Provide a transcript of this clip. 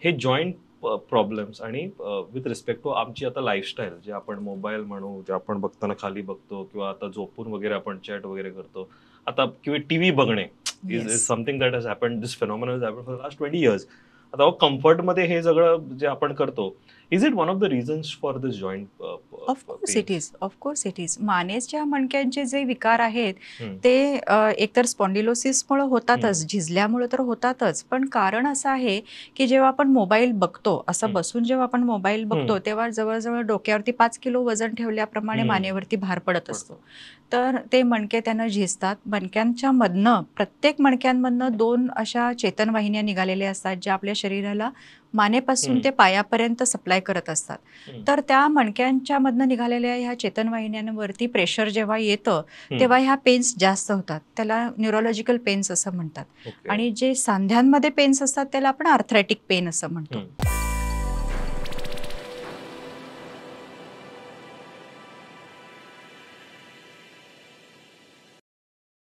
हे joint problems आणि with respect two आमची आता लाईफस्टाईल, जे आपण मोबाईल म्हणू, जे आपण बघताना खाली बघतो किंवा आता झोपून वगैरे आपण चॅट वगैरे करतो आता किंवा टीव्ही बघणे is is something that has happened, this phenomenon has happened for last 20 years. आता कम्फर्टमध्ये हे सगळं जे आपण करतो, is it one of the reasons for this joint? Of course it is, of course it is. मानेच्या मणक्यांचे जे विकार आहेत ते एकतर स्पॉन्डिलोसिसमुळे होतातच, झिजल्यामुळे तर होतातच, पण कारण असं आहे की जेव्हा आपण मोबाईल बघतो, असं बसून जेव्हा आपण मोबाईल बघतो तेव्हा जवळजवळ डोक्यावरती 5 किलो वजन ठेवल्याप्रमाणे मानेवरती भार पडत असतो. तर ते मणके त्यानं झिजतात. मणक्यांच्या मधनं, प्रत्येक मणक्यांमधनं दोन अशा चेतनवाहिन्या निघालेल्या असतात, ज्या आपल्या शरीराला मानेपासून ते पायापर्यंत सप्लाय करत असतात. तर त्या मणक्यांच्या मधनं निघालेल्या ह्या चेतनवाहिन्यांवरती प्रेशर जेव्हा येतं तेव्हा ह्या पेन्स जास्त होतात. त्याला न्यूरोलॉजिकल पेन्स असं म्हणतात आणि जे सांध्यांमध्ये पेन्स असतात त्याला आपण आर्थरायटिक पेन असं म्हणतो.